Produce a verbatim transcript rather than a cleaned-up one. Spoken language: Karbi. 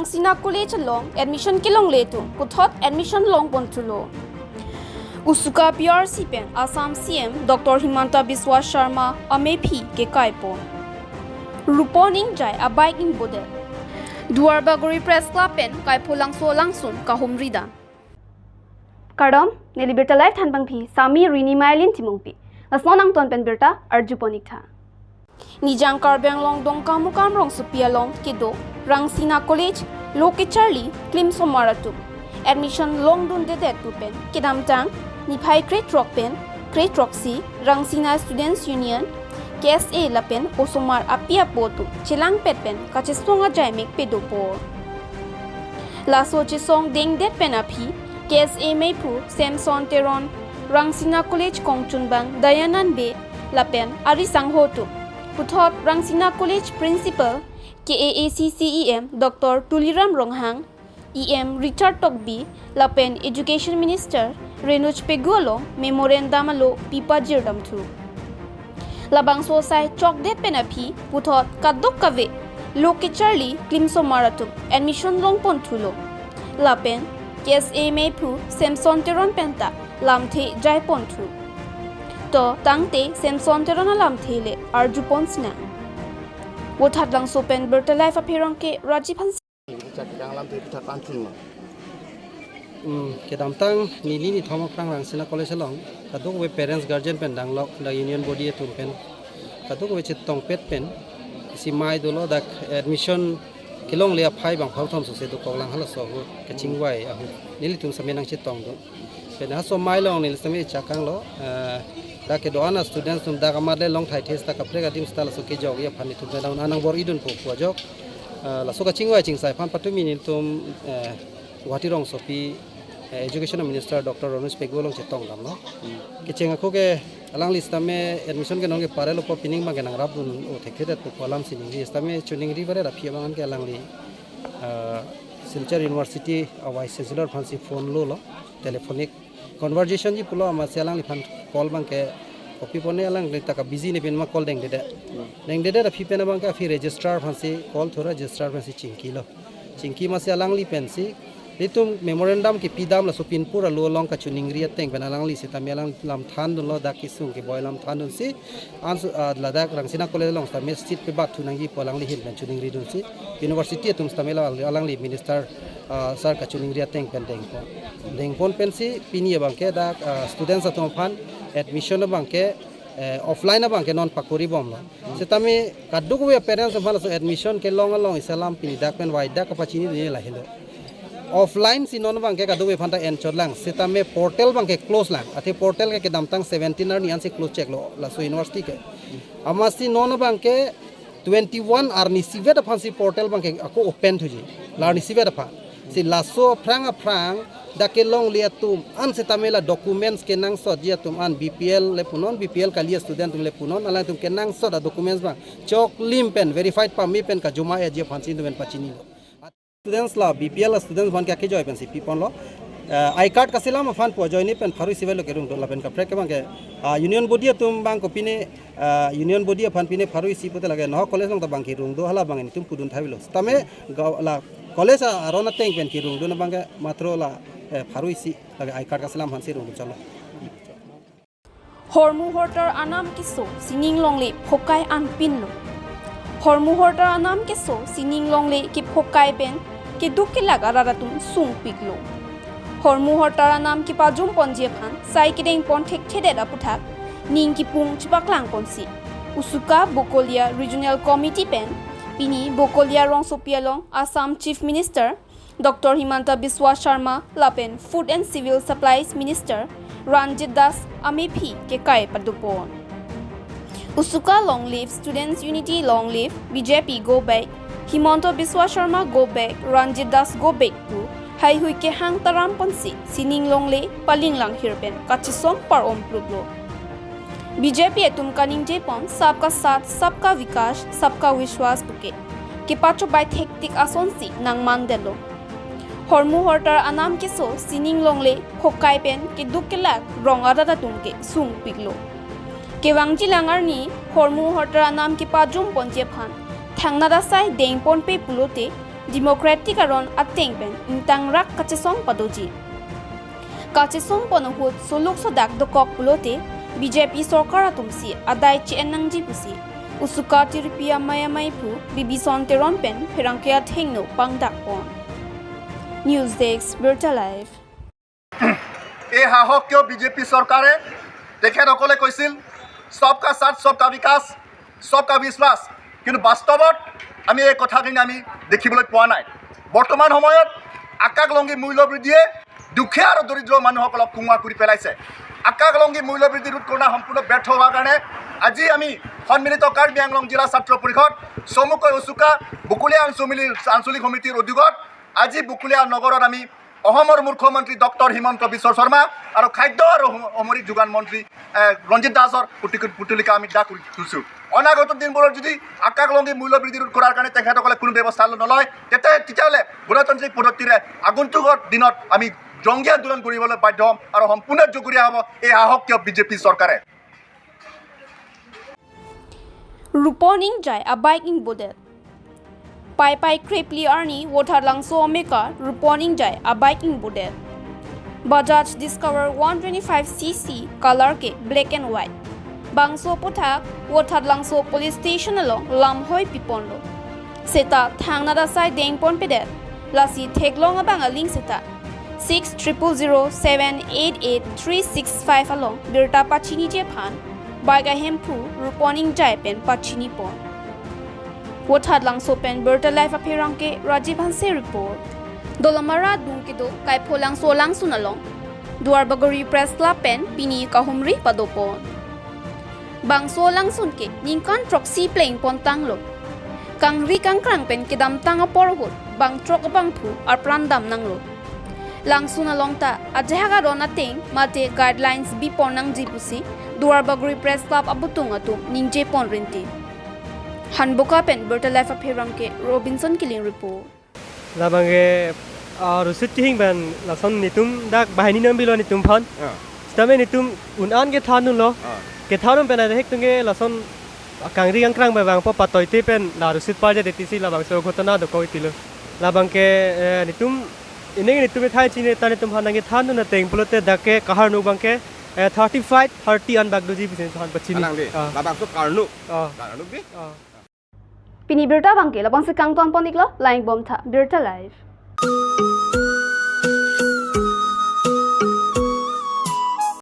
Rangsina College along admission kelongle atum puthot admission longpon thulo. Usuka P R C pen Assam C M Doctor Himanta Biswa Sarma amephi kekaipon. Rupon Ingjai a-bike ingbodet. Duarbagori Press Club pen Kaipholangso alangsun kahumri dam. Kardom, neli birta live thanpangphi Sami Rini Mailin Timungpi. Lasnon angton pen birta arjupon-ik tha. Nijang Karbi Anglong Dongkamukam rongsopi along kedo Rangsina College lo kecharli klimsomar atum admission longdundedet pu pen kedamtang niphai krethrok pen krethroksi Rangsina Students Union, K S A lapen osomar api apo atum chelangpet pen kachesong ajaimek pedopo. Laso chesong dengdet pen aphi K S A meiphu Samson Teron, Rangsina College kongchunbang Dayanand Bey lapen ari sangho atum puthot Rangsina College Principal K A A C C E M Doctor Tuliram Ronghang, E M Richard Tokbi lapen Education Minister Renuj Pegu along memorandum alo pipajirdamthu. Labangso asai chokdet pen aphi puthot kadokave lo kecharli klimsomar atum admission longpon thulo. Lapen K S A meiphu Samson Teron penta lamthe jaipon thu. To tangte Samson Teron alamthe le arjupon sinang. Vothatlangso pen birta live apherangke Rajiv Hanse. Chak kang alamthe puthot pantun ma. Hmm, kedamtang nini nithom aphrang Rangsina College along kadokave parents guardian pen danglok, dak union body atum pen kadokave chetongpet pen isi mai dolo, dak admission kelongle aphai bang pharo thom sose dokoklang, halaso ahut kachingvai ahut nelitum same nangchetongdun. Pen halaso mai along neli sitame chakanglo, eh, dak kedo-an a-students atum dak amat le long thai thes ta kaprek adim sita laso kejokji aphan itum pen anang bor-idunpo pu ajok. Eh, laso kachingvai chingsai aphan patumi nelitum, eh, Guwahati rongsopi, eh, Education Minister Doctor Renuj Pegu along chetongdamlo. Kecheng ako ke alangli sitame admission ke nonke parelo pu pining abangke nangrapdun o thekthedetpo pu alam si ningri, sitame choningri varet aphi abang ke alangli, eh, Silchar University a-Vice Chancellor aphansi phone lolo, telephonic conversation ji pulo, amatsi alangliphan call abangke kopi pone, alangli ta ka busy ne pen ma call dengdedet. Dengdedet aphi pen abangke aphi registrar aphansi call thura, registrar aphansi chingkilo. Chingki amatsi alangli pensi itum memorandum kepidam laso pinpur alo along kachoningri ateng pen alangli sitame alang lamthandunlo, dak kesung keboi lamthandunsi ansu, ah, ladak Rangsina College along sitame seat pebat thu nangji pu alangli ahin pen choningridunsi university atum sitame la alangli minister, ah, sir kachoningri ateng pen dengpon. Dengpon pensi pini abangke dak, ah, students atum aphan admission abangke, eh, offline abangke non pakoribomlo. Sitame kadokave parents aphan laso admission kelong along isi alam pini dak pen wai dak kapachinidunji lahelo. Offline si non abangke kadokave aphanta enchotlang, sitame portal abangke close lang. Athe portal ke kedamtang seventeen arni ansi close cheklo laso university ke. Amatsi non abangke twenty-one arni isivet aphansi portal abangke ako open thuji. La arni isivet aphan. Si laso aphrang aphrang dak kelongle atum an sitame la documents kenangsotji atum an, B P L le punon, B P L kali a-student atum le punon, alangtum kenangsot a-documents abang choklim pen verified pame pen kajoma-etji aphansi itum pen pachinilo. Students la, B P L a-students abangke akejoi pensi piponlo. Eh, I card kaselam aphan pu ajoine pen pharo isi avelo kerungdun, lapen kaprek ke abangke, ah, union body atum abang kopine, ah, union body aphan pine pharo isi pute lake Nohok College along ta abang kerungdo, hala abang nelitum pudun tha avelo. Sitame ga-, la college a-, aron ateng pen kerungdun abangke matro la, eh, pharo isi lake I card kaselam aphansi rungdun chotlo. Hormu hortar anam keso sining longle phokai anpinlo. Hormu hortar anam keso sining longle kephokai pen keduk kelak arat atum sungpiklo. Hormu hortar anam kepajumponji aphan sai kedengpon thekthedet aputhak ning kipung chepaklangponsi Usuka Bokolia Regional Committee pen pini Bokolia rongsopi along Assam Chief Minister Doctor Himanta Biswa Sarma lapen Food and Civil Supplies Minister Ranjit Das amephi kekai padopon. Usuka long live, Students Unity long live, B J P go back, Himanta Biswa Sarma go back, Ranjit Das go back pu haihui kehang taramponsi sining longle palinglang hirpen kachesong par-om plutlo. B J P atum kaningjepon sabka saath, sabka vikash, sabka vishwas puke kepachobei thektik asonsi nangmandetlo. Hormu hortar anam keso sining longle phokai pen keduk kelak rong arat atum ke sungpiklo. Kevangjilang arni hormu hortar anam kepajumponji aphan thangnat asai dengponpe pulote Democratic aron ateng pen ingtangrak kachesong padoji. Kachesong pon ahut soluk sodak dokok pulote B J P sorkar atumsi adai che-en nangji pusi Usuka Tiripi amei amei aphu Bibison Teron pen pherangke athengno pangdak pon. News Desk, Birta Live. এই শাসকীয় বিজেপি চৰকাৰে তেখেতসকলে কৈছিল সবকা সাথ সবকা বিকাশ সবকা বিশ্বাস, কিন্তু বাস্তৱত আমি এই কথাখিনি আমি দেখিবলৈ পোৱা নাই। বৰ্তমান সময়ত আকাশলংঘী মূল্যবৃদ্ধিয়ে দুখীয়া আৰু দৰিদ্ৰ মানুহসকলক কোঙা কৰি পেলাইছে। আকাশলংঘী মূল্যবৃদ্ধি ৰোধ কৰা সম্পূৰ্ণ ব্যৰ্থ হোৱাৰ কাৰণে আজি আমি সন্মিলিত কাৰ্বি আংলং জিলা ছাত্ৰ পৰিষদ চমুকৈ উচুকা বকুলীয়া আঞ্চলিক আঞ্চলিক সমিতিৰ উদ্যোগত আজি বকুলীয়া নগৰত আমি অসমৰ মুখ্যমন্ত্ৰী ডক্টৰ হিমন্ত বিশ্ব শৰ্মা আৰু খাদ্য আৰু সম- সামৰিক যোগান মন্ত্ৰী এ, ৰঞ্জিত দাসৰ পুতি- পুতলিকা আমি দাগ কৰি তুলিছো। অনাগত দিনবোৰত যদি আকাশলংঘী মূল্যবৃদ্ধি ৰোধ কৰাৰ কাৰণে তেখেতসকলে কোনো ব্যৱস্থা নলয়, তেতিয়া তেতিয়াহ'লে গণতান্ত্ৰিক পদ্ধতিৰে আগন্তুকৰ দিনত আমি জংগী আন্দোলন কৰিবলৈ বাধ্য হ'ম আৰু সম্পূৰ্ণ জগৰীয়া হ'ব এই শাসকীয় বিজেপি চৰকাৰে। Rupon Ingjai a bike ingbodet. Paipai krepli arni Vothatlangso amekar Rupon Ingjai a bike ingbodet. Bajaj Discover one twenty-five C C, color ke black and white. Bangso aphuthak Vothatlangso police station along lamhoi piponlo. Seta thangnat asai dengponpedet. Lasi theklong abang aling seta six triple zero seven eight eight three six five along birta pachiniji aphan bike ahemphu Rupon Ingjai pen pachinipon. Vothatlangso pen Birta Live apherangke Rajiv Hanse report. Dolamara adung kedo Kaipholangso alangsun along Duarbagori Press Club pen pini kahumri padopon. Bangso alangsun ke ningkan throksi plengpontanglo. Kangri kangkrang pen kedamtang apor ahut bangthrok abangphu apran damnanglo. Langsun along ta ajahak aron ateng mate guidelines bipon nangji pusi Duarbagori Press Club abutung atum ningjepon rinti. Hanboka pen Birta Live apherangke Robinson Killing report. Labangke ah, Rosit Kihing pen lason netum dak banghini nonbilo netum aphan. Ah. Sitame netum un-an kethandunlo. Ah. Kethandun pen ajahak atum ke lason kangri kangkrang pen bangpo patoite pen la Rosit Parja detisi labangso ghotona dokok ipilo. Labangke eh, netum ining netum ethai chini ta netum aphan nangkethandun ateng pulote dak ke kaharnu abangke eh, thirty five thirty an bak doji pusi netum aphan pachini. Anang de. Ah. Labangso karnu. Ah. Karnu bi. Ah. Pini birta abangke labangsi kangtonpon-iklo, laingbomtha Birta Live.